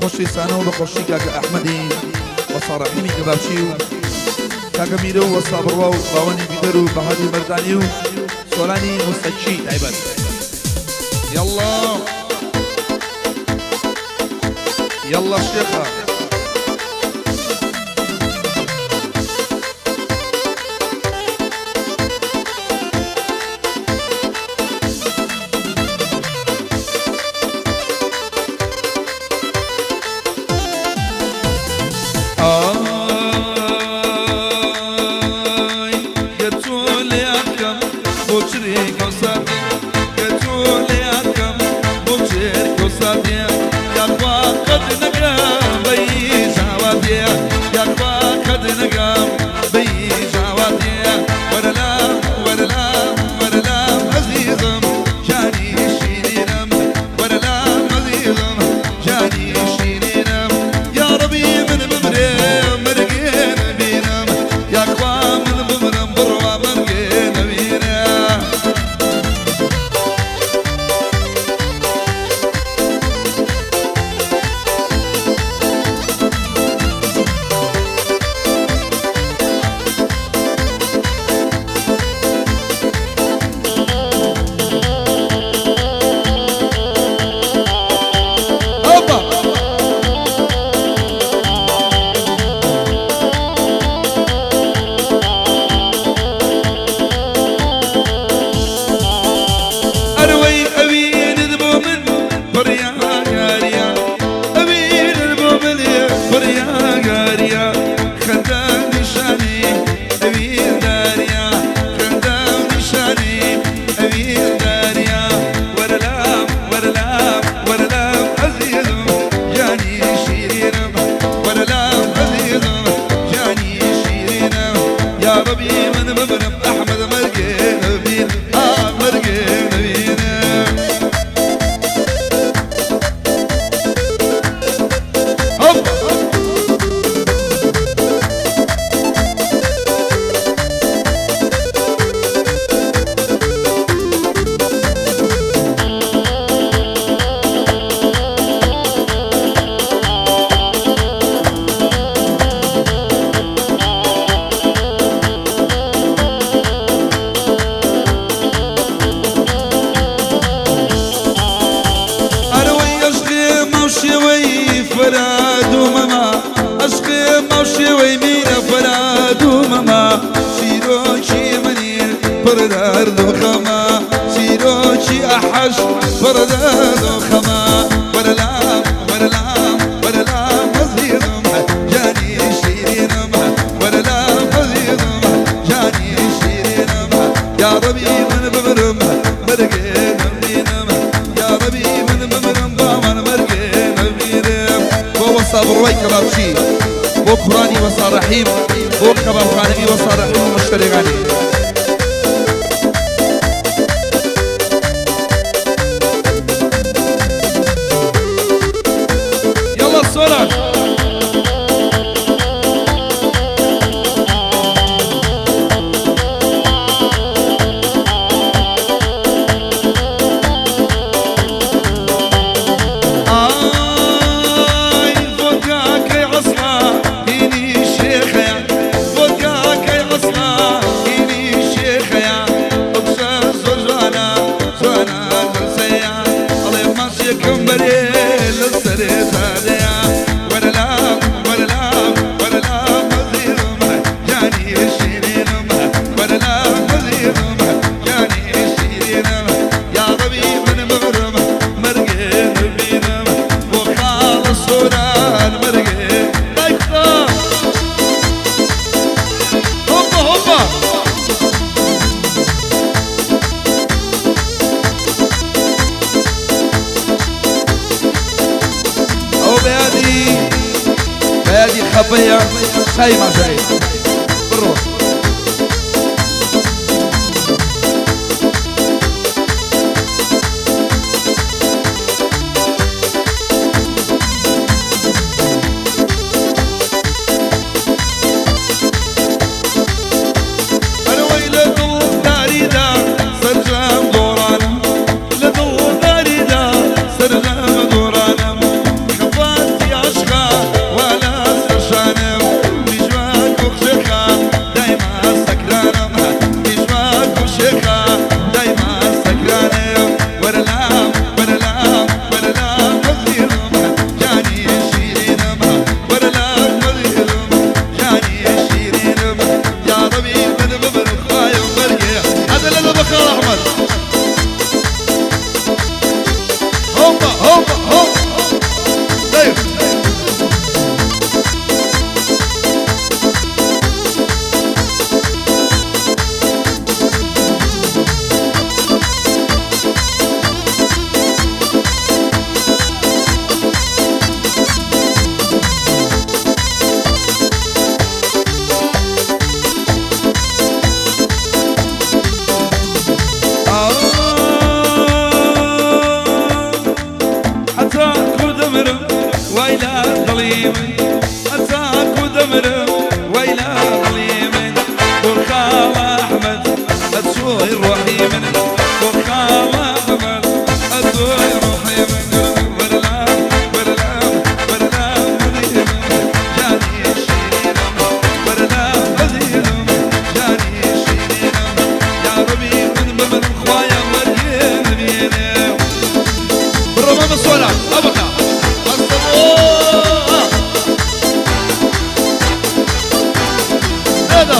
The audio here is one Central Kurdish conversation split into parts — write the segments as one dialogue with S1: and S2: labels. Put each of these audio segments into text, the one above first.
S1: خۆشەویستانە و بە خۆشی کاکە ئەحمەدی وەسا ڕەحیمی کەبابچی و کاکە میرە و وەسا بڕوا و باوەنی بیدەر و بەهادی مەردانی و سۆرانی موسەکی تایبەت. یەڵڵا یەڵڵا شێخە. ئای گەر تۆ لێیان بکەم بۆ چرێکە و ساتێ، گەر تۆ لێیان بکەم بۆ چرکە و ساتێ، یاخوا قەت نەگەم بە هیچ ئاواتێ، یاخوا قەت نەگەم بە هیچ ئاواتێ. وەرە لام، وەرە لام، وەرە لام ئەزیزم جانی شیرینم، وەرە لام ئەزیزم جانی شیرینم. یاڕەبی من بمرێم مەرگێ نەبینم، یاخوا من بمرم بڕوا مەرگێ نەبینم. هۆپا. ئەروەی ئەوینت بۆ من بڕیاگاریە، ئەوینت بۆ من بڕیاگاریە، خەندە نیشانی ئەوینداریە، خەندە نیشانی ئەوینداریە. وەرە لام، وەرە لام، وەرە لام ئەزیزم گیانی شیرینم، وەرە لام ئەزیزم گیانی شیرینم. یاڕەبی من بمرم ئەحمەد مەرگێ نەبین، ئا مەرگێ نەبینم. هۆپ. ئەرەوەی ئەشقێ ماوشێوەی فەراد و مەما، ئەشقێ ماوشێوەی میرە فەراد و مەما، چیرۆکی منی پڕ دەرد و خەما، چیرۆکی ئەحەش پڕ دەرد و خەما. وەرە لام، وەرە لام، وەرە لام ئەزیزم گیانی شیرینم، وەرە لام ئەزیزم گیانی شیرینم. یاڕەبی من بمرم مەرگێ نەبینم، یاڕەبی من بمرم باوان مەرگێ نەبینم. بۆ وەسا بڕوای کەبابچی، بۆ کوڕانی وەسا ڕەحیم، بۆ کەبابخانەی وەسا ڕەحیم و مشتەریەکانی. یەڵا سۆران. ئای ڤۆدکاکەی عەسڵا هینی شێخەیە، ڤۆدکاکەی عەسڵا هینی شێخەیە، ئەو کچە زۆر جوانە، جوانە جەلسەیە، ئەڵێ ماچێکم بەرێ لەسەرێ زادەیە. وەرە لام، وەرە لام، وەرە لام ئەزیزم گیانی شیرینم، وەرە لام ئەزیزم گیانی شیرینم. یاڕەبی من بمرم مەرگێ نەبینم، بۆ خاڵە سۆران مەرگێ دایکتا. هۆپا هۆپا. ئەوە بەیادی بەیادی خەپەیە چای مازای بڕۆ. ئەرەوەی لە دڵداریدا سەرجەم دۆڕانم، لە دڵداریدا سەرجەم دۆڕانم، خەفاتی ئەتۆی ڕۆحی من بۆ خاڵە بمن ئەتۆی ڕۆحی من وەرلام وەرلام وەرلام ئەزیزم جانی شیرینم وەرلام ئەزیزم جانی شیرینم یا ڕەبی من بمرم خوایە مەرگێ نەبینێ بڕۆ مامە سۆران ئەبکە ئەستەبۆ
S2: لێدە.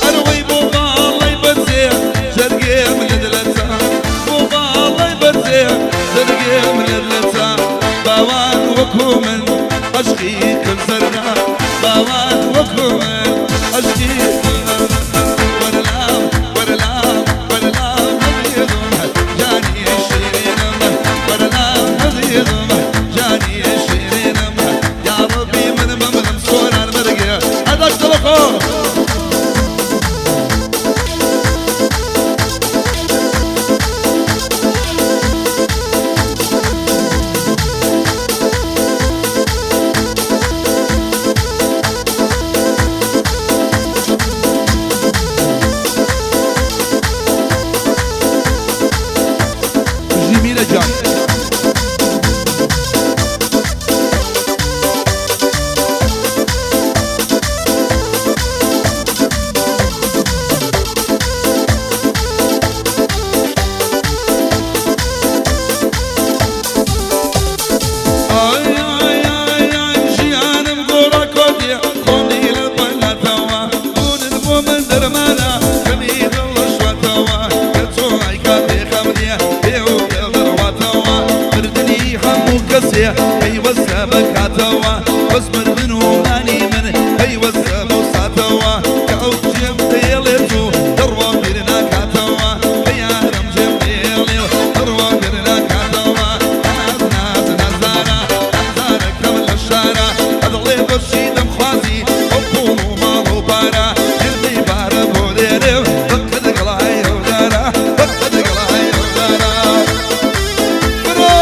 S1: ئەرەوەی بۆ باڵای بەرزێ جەرگێم لە دلەچە بۆ باڵای بەرزێ جەرگێم لە دلەچە باوان وەکو من عەشقی کرد زەردا باوان وەکو من عەشقی کرد زەردا وەرلام وەرلام وەرلام ئەزیزم جانی شیرینم وەرلام ئەزیزم جانی شیرینم یا ڕەبی من بمرم سۆران مەرگێ ئەداش تەلەفۆن. جميلة جان. ئای ئای ئای ئای ژیانم گۆڕا کۆتێ خۆمی لە بەلاتەوە بوونت بۆ من دەرمانە کەمی دڵ شواتەوە کە چۆ ئایکا پێخەمرێ پێ و پێ دەڕواتەوە مردنی هەموو کەسێ پەیوەستە بە کاتەوە بەس مردن و مانی من پەیوەستە بەو ساتەوە کە ئەو جێم دەیڵێت و دەڕوا بیر ناکاتەوە کە یارم جێم دێڵێ و دەڕوا بیر ناکاتەوە ناز ناز نازدارە نازدارەکەم لە شارە ئەدڵێ بەشی دەمخوازی ئەو پوڵ و ماڵ و پارە هێندەی پارە بۆ دێرێ بەقەد گەڵای ئەو دارە بەقەد گەڵای ئەو دارە برۆ.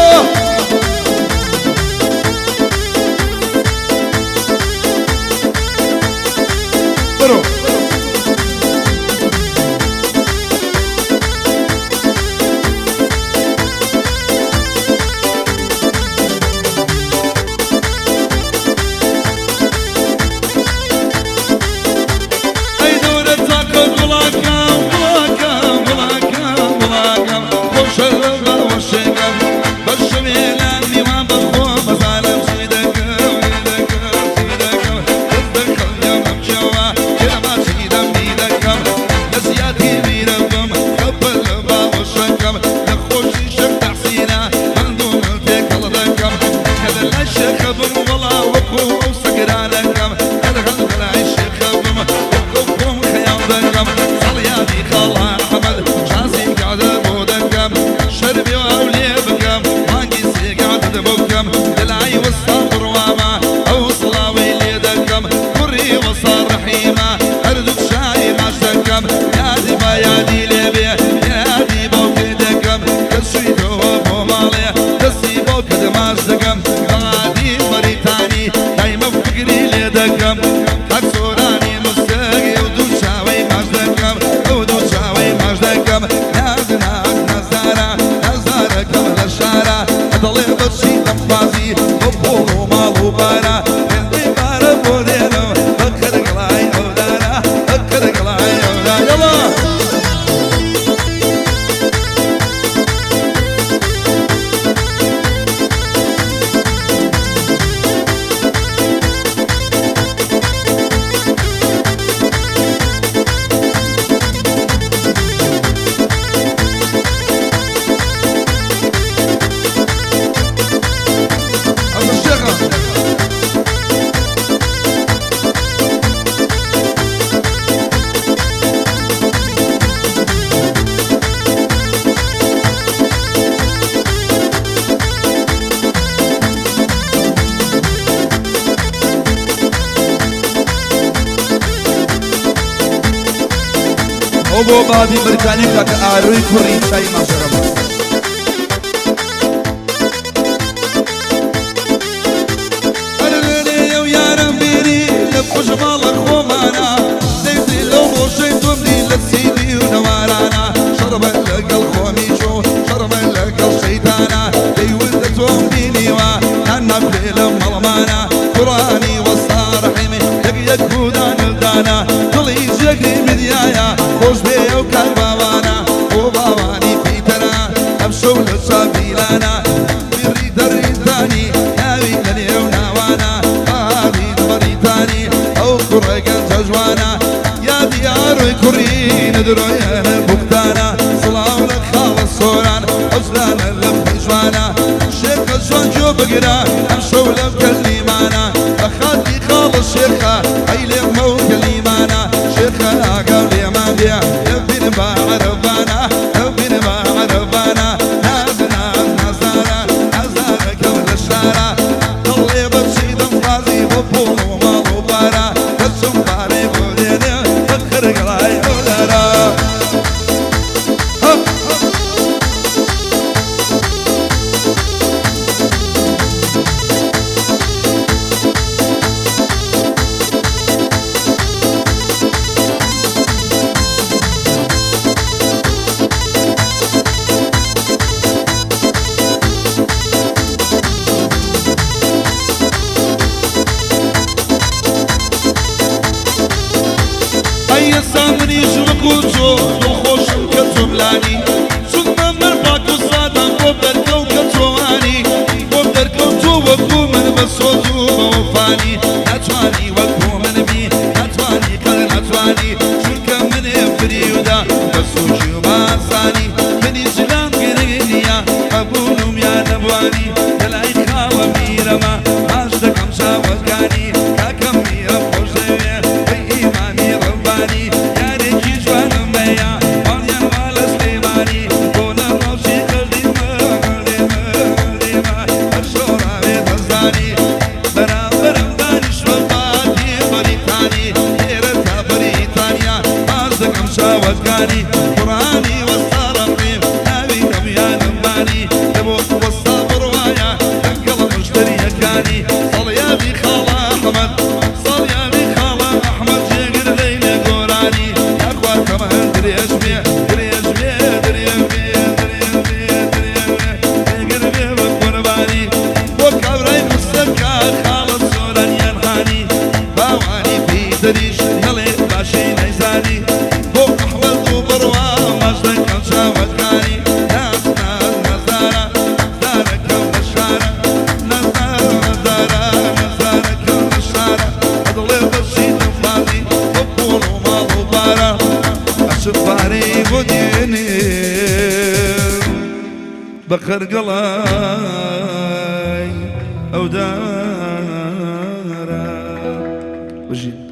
S1: ئەو بۆ بابی بەریتانی کاکە ئارۆی کوڕی چای ماژەرم. ئەو یارم بیری لە پشت ماڵە خۆمانە دەیدی لەو ڕۆژەی تۆم دی لە سیدی و نەوارانە شەڕمە لەگەڵ خۆمی چۆ شەڕمە لەگەڵ شەیتانە دەیوت لە تۆم بینیوە نان ناکرێ لە مەڵمانە کوڕانی وەستا ڕەحیمی یەک یەک بودانلدانە دڵی جێگری مدیایە خۆش بێ ئەو کار باوانە بۆ باوانی پیتەرە ئەمشەو لە چاپیلانە بیڕی دەڕیتانی ناوی لە نێو ناوانە بابی بەریتانی ئەو کوڕە گەنجە جوانە یادی یاروی کوڕی نەدرۆیەنە بوختانە سڵاو لە خاڵە سۆران ئەو جلانە لە پێشوانە شێخە جوان گوێ بگرە ئەمشەو لەم کەلیمانە بە خاتی خاڵە شێخە ئەی لێمە و کەلیمانە شێخە ئاگاو لێمان بێ لەبین بە عەرەبانە لەبین بە عەرەبانە ناز ناز نازارە نازارەکەم لە شارە دڵێ بەچی دەمخوازی بۆ پوڵ و ماڵ و پارە دەچم پارەی بۆ دێنێ بە خەرگڵای ئەولارە. ئەی ئێستا منیش وەکو تۆ دڵخۆشم کە تۆم لانی چونکە من پاک و سادەم بۆم دەرکەوت کە تۆوانی بۆم دەرکەوت تۆ وەکو من بە سۆز و بە وەفانی ناتوانی وەکو من بی ناتوانی قەت ناتوانی چونکە منێ فریودا بە سووکی و بە ئاسانی منیش لام گرنگ نییە هەبوونم یا نەبوانی لەلای خاوە میرەمە ماچ دەکەم چاوەکانی کاکەم میرە خۆش دەوێ ئەی ئیمامی ڕەبانی یارێکی جوانم هەیە ماڵیان وا لە سلێمانی بۆ لە ڕەوشی قەردیمە قەردیمە قەردیمە هەر شۆڕاوێ دەزانی بەرامبەرم دانیشتوە باتی بەریتانی لێرە تا بەریتانیا ماچ دەکەم چاوەکانی قورئانی وەستا ڕەحیم ناوی هەموویانم بانی دەبۆ وەستا بڕوایە لەگەڵ مشتەریەکانی ساڵیابی خاڵە ئەحمەد ساڵیابی خاڵە ئەحمەد جێگر لەیلێ گۆرانی یاخوا تەمەن درێژ بێ درێژ بێ درێژ بێ درێژ بێ درێژ بێ جێگر بێ بە قوربانی بۆ کابرای مستەکە خاڵە سۆرانیان هانی باوانی پیتەریش نەڵێ باشی نەیزانی بۆ ئەحمەد و بڕوا ماچ دەکەم چاوەکانی ناز ناز نازدارە نازدارەکەم لە شارە نازدار نازدارە نازدارەکەم لە شارە دڵێ بەچی دەمخوازی بۆ پوڵ و ماڵ و پارە ئەچم پارەی بۆ دێنێ بە خەرگەڵای ئەو دارە. بژین.